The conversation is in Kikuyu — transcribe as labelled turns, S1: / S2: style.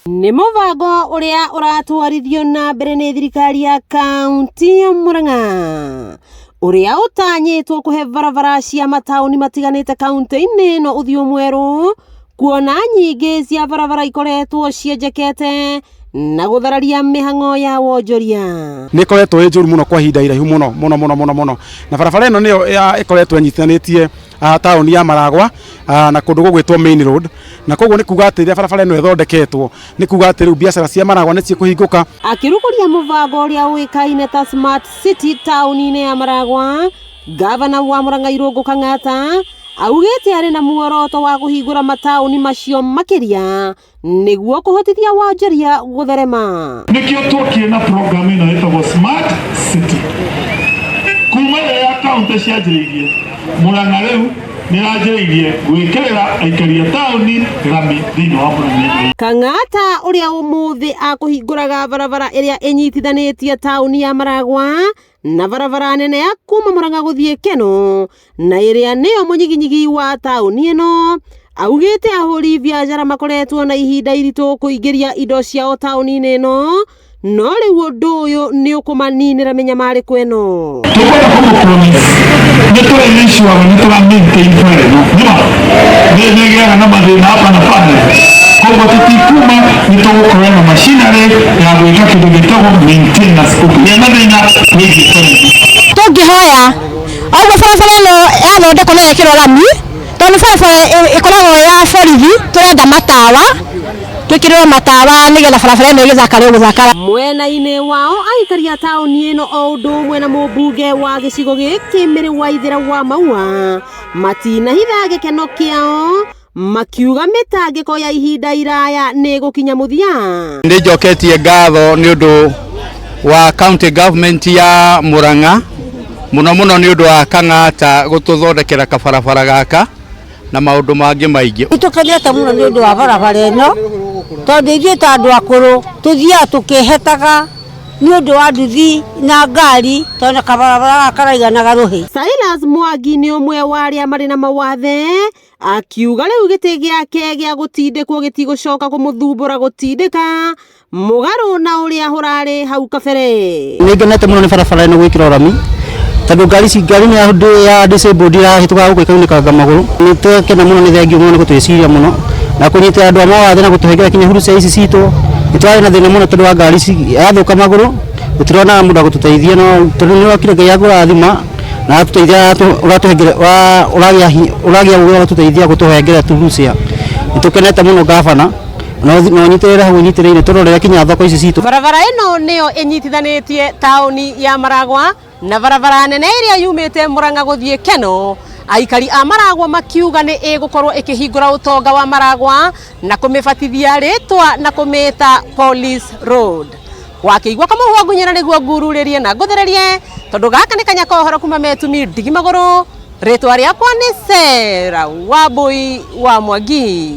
S1: Nĩ mũbango ũrĩa ũratwarithio na mbere nĩ thirikari ya kaunti ya Murang'a ũrĩa ũtanyĩtwo kũhe barabara cia mataũni matiganĩte kaunti-inĩ ĩno ũthiũ mwerũ, kuona nyingĩ cia barabara ikoretwo cienjekete na gũthararia mĩhang'o ya wonjoria.
S2: Nĩ ĩkoretwo ĩ njũru mũno kwa ihinda iraihu mũno mũno mũno mũno mũno, na barabara ĩno nĩyo ĩkoretwo ĩnyitithanĩtie taũni ya Maragwa na kũndũ gũgwĩtwo Main Road, na koguo nĩ kuga atĩ rĩrĩa barabara ĩno ĩthondeketwo, nĩ kuga atĩ rĩu biacara cia Maragwa nĩ cikũhingũka.
S1: Akĩrugũria mũbango ũrĩa ũĩkaine ta Smart City taũni-inĩ ya Maragwa, Gavana wa Murang'a Irũngũ Kang'ata augĩte arĩ na muoroto wa kũhingũra mataũni macio makĩria nĩguo kũhotithia wonjoria gũtherema.
S3: Nĩkĩo twokire na program ĩno ĩtagwo Smart City. Kuma rĩrĩa kaunti cianjĩrĩirie, Murang'a rĩu nĩ ĩranjĩrĩirie gwĩkĩrĩra aikari a taũni rami thĩinĩ wa Murang'a.
S1: Kang'ata ũrĩa ũmũthĩ akũhingũraga barabara ĩrĩa ĩnyitithanĩtie taũni ya Maragwa na barabara nene ya kuma Murang'a gũthiĩ Keno, na ĩrĩa nĩyo mũnyiginyigi wa taũni ĩno, augĩte ahũri biacara makoretwo na ihinda iritũ kũingĩria indo ciao taũni-inĩ ĩno, no rĩu ũndũ ũyũ nĩ ũkũmaninĩra mĩnyamarĩko ĩno.
S3: Tũkwenda kũmũ-promise nĩ tũrĩ-ensure nĩ tũra maintain bara ĩno, nĩma nĩ ĩgĩaga na mathĩna hapa na pale, koguo tũtikuma, nĩ tũgũkorwo na machinery ya gwĩka kĩndũ gĩtagwo maintenance kũngĩgĩa na thĩna wĩgiĩ bara ĩno.
S4: Tũngĩhoya oguo barabara ĩno yathondekwo na yekĩrwo rami, tondũ nĩ barabara ĩkoragwo ya borithi, tũrenda matawa, twĩkĩrĩrwo matawa nĩgetha barabara ĩno ĩgĩthakare gũthakara.
S1: Mwena-inĩ wao, aikari a taũni ĩno o ũndũ ũmwe na mũmbunge wa gĩcigo gĩkĩ Mĩrĩ Waithĩra wa Maua matinahitha gĩkeno kĩao, makiuga mĩtangĩko ya ihinda iraya nĩ ĩgũkinya mũthia.
S5: Nĩ njoketie ngatho nĩ ũndũ wa county government ya Murang'a, mũno mũno nĩ ũndũ wa Kang'ata gũtũthondekera kabarabara gaka na maũndũ mangĩ maingĩ.
S6: Nĩtũkenete mũno nĩ ũndũ wa barabara ĩno, tondũ ithuĩ ta andũ akũrũ tũthiaga tũkĩhetaga nĩ ũndũ wa nduthi na ngari, tondũ kabarabara gaka karaiganaga rũhĩ.
S1: Silas Mwangi nĩ ũmwe wa arĩa marĩ na mawathe, akiuga rĩu gĩtĩ gĩake gĩa gũtindĩkwo gĩtigũcoka kũmũthumbũra gũtindĩka mũgarũ na ũrĩa ũrarĩ hau kabere.
S7: Nĩ ngenete mũno nĩ barabara ĩno gwĩkĩrwo rami, tondũ ngari ici, ngari nĩ ya disabled irahĩtũka gũkũ ĩkaunĩkanga magũrũ. Nĩ twakena mũno, nĩ thengiũ mũno nĩ gũtwĩciria mũno na kũnyitĩra andũ a mawathe na gũtũhengera kinya wheelchair ici citũ. Nĩ twarĩ na thĩna mũno tondũ wa ngari ici yathũka magũrũ, tũtironaga mũndũ wa gũtũteithia, no tondũ nĩ wokire, Ngai akũrathima na atũteithia, ũratũhengere, ũragĩa ũgĩ wa gũtũteithia gũtũhengera tu wheelchair. Nĩ tũkenete mũno, gavana, na ũnyitĩrĩre hau ũnyitĩrĩire, tũrorere kinya thoko ici citũ.
S1: Barabara ĩno nĩyo ĩnyitithanĩtie taũni ya Maragwa na barabara nene ĩrĩa yumĩte Murang'a gũthiĩ Keno. Aikari a Maragwa makiuga nĩ ĩgũkorwo ĩkĩhingũra ũtonga wa Maragwa na kũmĩbatithia rĩtwa na kũmĩta Police Road. Wakĩigua kamũhwa ngunyĩra nĩguo ngururĩrie na ngũthererie, tondũ gaka nĩ kanya ka ũhoro kuma metumi ndigi magũrũ. Rĩtwa rĩakwa nĩ Sarah Wambui wa Mwangi.